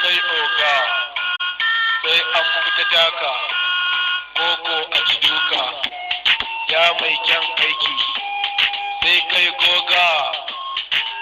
Kai oga, sai an fita taka koko a ci duka. Ya mai kyan aiki, sai kai goga.